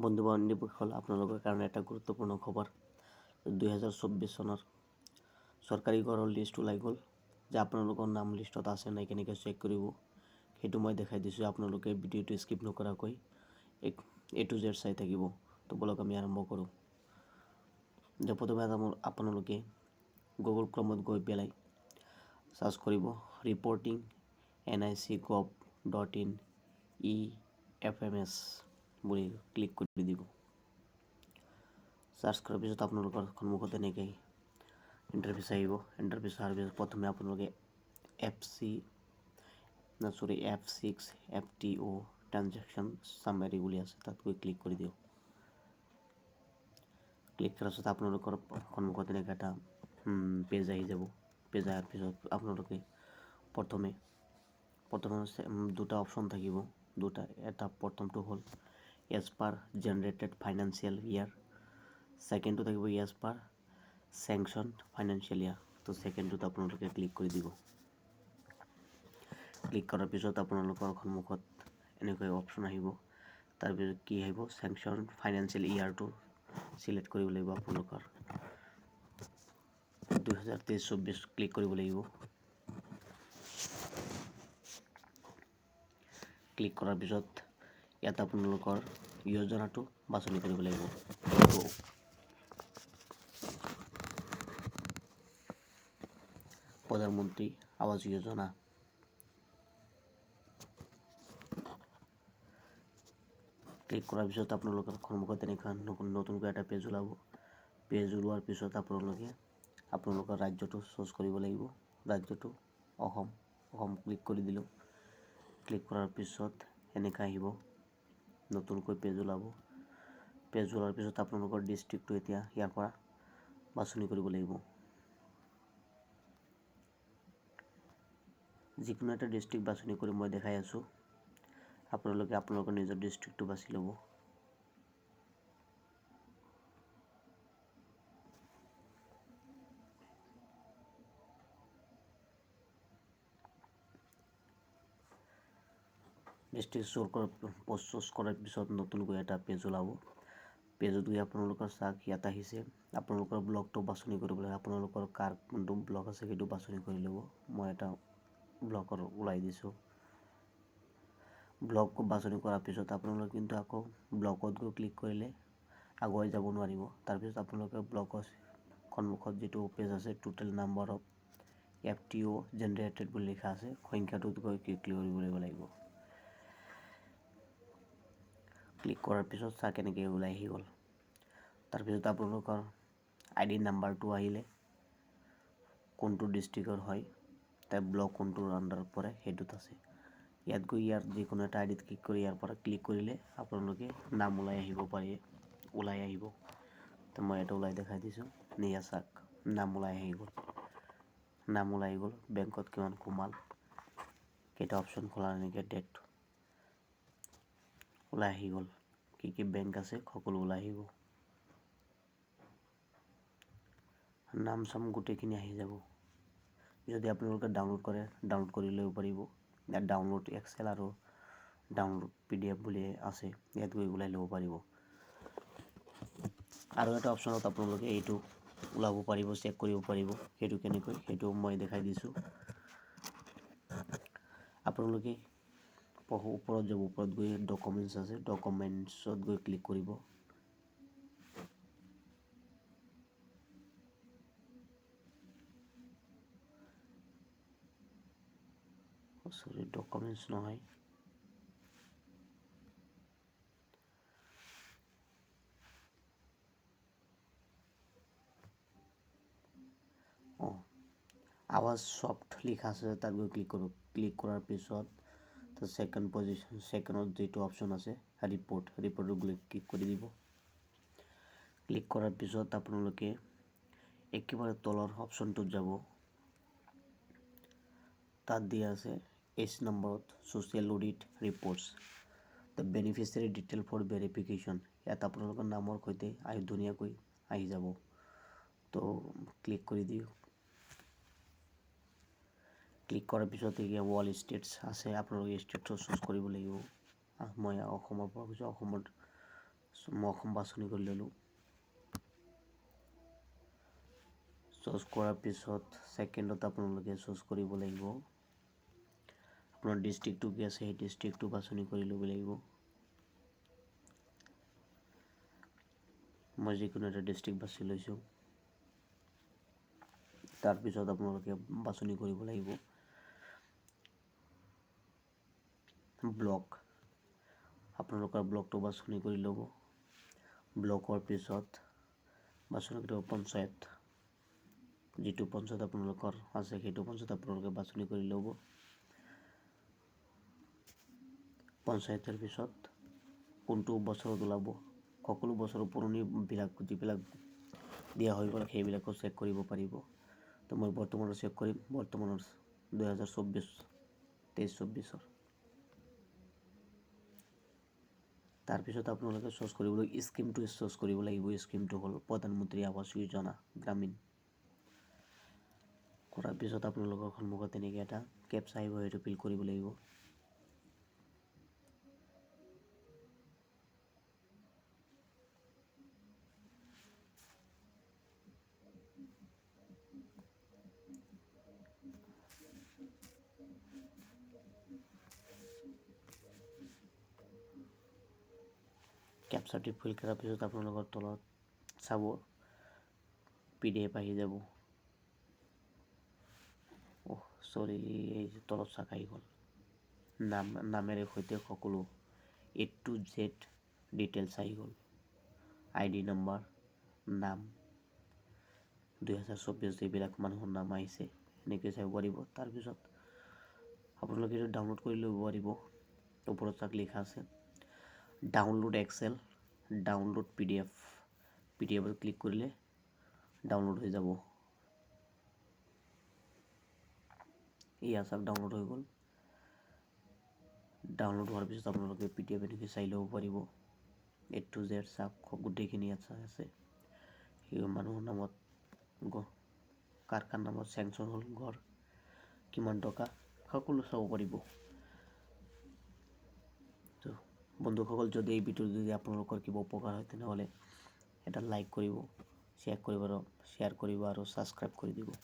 বন্ধু বান্ধৱীসকল, আপোনালোকৰ কাৰণে এটা গুৰুত্বপূৰ্ণ খবৰ। 2024 চনৰ চৰকাৰী ঘৰৰ লিষ্ট ওলাই গ'ল যে আপোনালোকৰ নাম লিষ্টত আছে নাই কেনেকৈ চেক কৰিব সেইটো মই দেখাই দিছোঁ। আপোনালোকে ভিডিঅ'টো স্কিপ নকৰাকৈ এক এ টু জেড চাই থাকিব। তো বলক আমি আৰম্ভ কৰোঁ। যে প্ৰথমে আপোনালোকে গুগল ক্ৰমত গৈ পেলাই চাৰ্চ কৰিব reporting nic gov.in EFMS বুলি ক্লিক কৰি দিব। চাৰ্চ কৰাৰ পিছত আপোনালোকৰ সন্মুখত এনেকৈ ইণ্টাৰফেচ আহিব। ইণ্টাৰফেচ অহাৰ পিছত প্ৰথমে আপোনালোকে F C sorry F6 FTO transaction summary বুলি আছে, তাত গৈ ক্লিক কৰি দিয়ক। ক্লিক কৰাৰ পিছত আপোনালোকৰ সন্মুখত এনেকৈ এটা পেজ আহি যাব। পেজ অহাৰ পিছত আপোনালোকে প্ৰথমে দুটা অপশ্যন থাকিব, দুটা। এটা প্ৰথমটো হ'ল as per generated financial year, ছেকেণ্ডটো থাকিব as per sanction financial year. তো ছেকেণ্ডটোত আপোনালোকে ক্লিক কৰি দিব। ক্লিক কৰাৰ পিছত আপোনালোকৰ সন্মুখত এনেকৈ অপশ্যন আহিব। তাৰপিছত কি আহিব, চেংচন ফাইনেন্সিয়েল ইয়াৰটো চিলেক্ট কৰিব লাগিব। আপোনালোকৰ 2023-24 ক্লিক কৰিব লাগিব। ক্লিক কৰাৰ পিছত ইয়াত আপোনালোকৰ যোজনাটো বাছনি কৰিব লাগিব। তো প্ৰধানমন্ত্ৰী আৱাস যোজনা ক্লিক কৰাৰ পিছত আপোনালোকৰ সন্মুখত এনেকুৱা নতুনকৈ এটা পেজ ওলাব। পেজ ওলোৱাৰ পিছত আপোনালোকে আপোনালোকৰ ৰাজ্যটো চুজ কৰিব লাগিব। ৰাজ্যটো অসম, অসম ক্লিক কৰি দিলোঁ। ক্লিক কৰাৰ পিছত এনেকৈ আহিব, নতুনকৈ পেজ ওলাব। পেজ ওলোৱাৰ পিছত আপোনালোকৰ ডিষ্ট্ৰিক্টটো এতিয়া ইয়াৰ পৰা বাছনি কৰিব লাগিব। যিকোনো এটা ডিষ্ট্ৰিক্ট বাছনি কৰি মই দেখাই আছোঁ, আপোনালোকে আপোনালোকৰ নিজৰ ডিষ্ট্ৰিক্টটো বাছি ল'ব। ডিষ্ট্ৰিক্ট চুজ কৰাৰ পিছত নতুনকৈ এটা পেজ ওলাব। পেজত গৈ আপোনালোকৰ চাওক ইয়াত আহিছে আপোনালোকৰ ব্লকটো বাছনি কৰিব লাগে। আপোনালোকৰ কাৰ কোনটো ব্লক আছে সেইটো বাছনি কৰি ল'ব। মই এটা ব্লকৰ ওলাই দিছোঁ। ব্লক বাছনি কৰাৰ পিছত আপোনালোকে কিন্তু আকৌ ব্লকত গৈ ক্লিক কৰিলে আগুৱাই যাব নোৱাৰিব। তাৰপিছত আপোনালোকে ব্লকৰ সন্মুখত যিটো পেজ আছে total number of FTO generated বুলি লিখা আছে, সংখ্যাটোত গৈ ক্লিক কৰিব লাগিব। ক্লিক কৰাৰ পিছত চাওক কেনেকৈ ওলাই আহি গ'ল। তাৰপিছত আপোনালোকৰ আই ডি নাম্বাৰটো আহিলে, কোনটো ডিষ্ট্ৰিক্টৰ হয়, তাৰ ব্লক কোনটোৰ আণ্ডাৰত পৰে সেইটোত আছে। ইয়াত গৈ ইয়াৰ যিকোনো এটা আই ডিত ক্লিক কৰি ইয়াৰ পৰা ক্লিক কৰিলে আপোনালোকে নাম ওলাই আহিব পাৰে, ওলাই আহিব। তো মই এটা ওলাই দেখাই দিছোঁ। নিয়া চাওক নাম ওলাই আহি গ'ল, নাম ওলাই গ'ল, বেংকত কিমান সোমাল, কেইটা অপশ্যন খোলা, এনেকৈ ডেট ওলাই আহি গ'ল, কি কি বেংক আছে সকলো ওলাই আহিব, নাম চাম গোটেইখিনি আহি যাব। যদি আপোনালোকে ডাউনলোড কৰে ডাউনলোড কৰি ল'ব পাৰিব। ইয়াত ডাউনলোড এক্সেল আৰু ডাউনলোড PDF বুলি আছে, ইয়াত গৈ ওলাই ল'ব পাৰিব। আৰু এটা অপশ্যনত আপোনালোকে এইটো ওলাব পাৰিব, চেক কৰিব পাৰিব। সেইটো কেনেকৈ সেইটো মই দেখাই দিছোঁ। আপোনালোকে ওপৰত যাব, ওপৰত গৈ ডকুমেণ্টছ আছে, ডকুমেণ্টছত গৈ ক্লিক কৰিব। সৰি, ডকুমেণ্টছ নহয়, আৱাজ ছফ্ট লিখা আছে, তাত গৈ ক্লিক কৰিব। ক্লিক কৰাৰ পিছত ছেকেণ্ড পজিশ্যন, ছেকেণ্ডত যিটো অপশ্যন আছে ৰিপৰ্ট, ৰিপৰ্টত গৈ ক্লিক কৰি দিব। ক্লিক কৰাৰ পিছত আপোনালোকে একেবাৰে তলৰ অপশ্যনটোত যাব। তাত দিয়া আছে এইচ নম্বৰত social audit reports, the beneficiary detail for verification. ইয়াত আপোনালোকৰ নামৰ সৈতে আহি ধুনীয়াকৈ আহি যাব। তো ক্লিক কৰি দিয়ক। ক্লিক কৰাৰ পিছত এতিয়া ৱল ষ্টেটছ আছে, আপোনালোকে ষ্টেটটো চুজ কৰিব লাগিব। মই অসমৰ পৰা কৈছোঁ, অসমত মই অসম বাছনি কৰি ল'লোঁ। চুজ কৰাৰ পিছত ছেকেণ্ডত আপোনালোকে চুজ কৰিব লাগিব আপোনাৰ ডিষ্ট্ৰিক্টটো কি আছে, সেই ডিষ্ট্ৰিক্টটো বাছনি কৰি ল'ব লাগিব। মই যিকোনো এটা ডিষ্ট্ৰিক্ট বাছি লৈছোঁ। তাৰপিছত আপোনালোকে বাছনি কৰিব লাগিব ব্লক। আপোনালোকৰ ব্লকটো বাছনি কৰি ল'ব। ব্লকৰ পিছত বাছনি কৰিব পঞ্চায়ত, যিটো পঞ্চায়ত আপোনালোকৰ আছে সেইটো পঞ্চায়ত আপোনালোকে বাছনি কৰি ল'ব। পঞ্চায়তৰ পিছত কোনটো বছৰত ওলাব, সকলো বছৰৰ পুৰণিবিলাক যিবিলাক দিয়া হৈ গ'ল সেইবিলাকো চেক কৰিব পাৰিব। তো মই বৰ্তমানৰ চেক কৰিম, বৰ্তমানৰ 2024 23-24ৰ। তাৰপিছত আপোনালোকে চুজ কৰিবলৈ স্কিমটো চুজ কৰিব লাগিব। স্কিমটো হ'ল প্ৰধানমন্ত্ৰী আৱাস যোজনা গ্ৰামীণ। কৰাৰ পিছত আপোনালোকৰ সন্মুখত তেনেকৈ এটা কেপচা আহিব, সেইটো ফিল কৰিব লাগিব। কেপচাটো ফিল কৰাৰ পিছত আপোনালোকৰ তলত চাব PDF আহি যাব। অহ চৰি, এই তলত চাক আহি গ'ল। নামেৰে সৈতে সকলো A to Z details আহি গ'ল। ID number, নাম, 2024 যিবিলাক মানুহৰ নাম আহিছে এনেকৈ চাব পাৰিব। তাৰপিছত আপোনালোকে এইটো ডাউনলোড কৰি ল'ব পাৰিব। ওপৰত চাক লিখা আছে download Excel, download PDF। PDF ত ক্লিক কৰিলে ডাউনলোড হৈ যাব। এয়া চাওক ডাউনলোড হৈ গ'ল। ডাউনলোড হোৱাৰ পিছত আপোনালোকে PDF এনেকৈ চাই ল'ব পাৰিব। এ টু জেড চাওক গোটেইখিনি আছে। সেই মানুহৰ নামত কাৰ কাৰ নামত চেংচন হ'ল ঘৰ, কিমান টকা, সকলো চাব পাৰিব। তো বন্ধুসকল, যদি এই ভিডিঅ'টো যদি আপোনালোকৰ কিবা উপকাৰ হয় তেনেহ'লে এটা লাইক কৰিব, শ্বেয়াৰ কৰিব আৰু ছাবস্ক্ৰাইব কৰি দিব।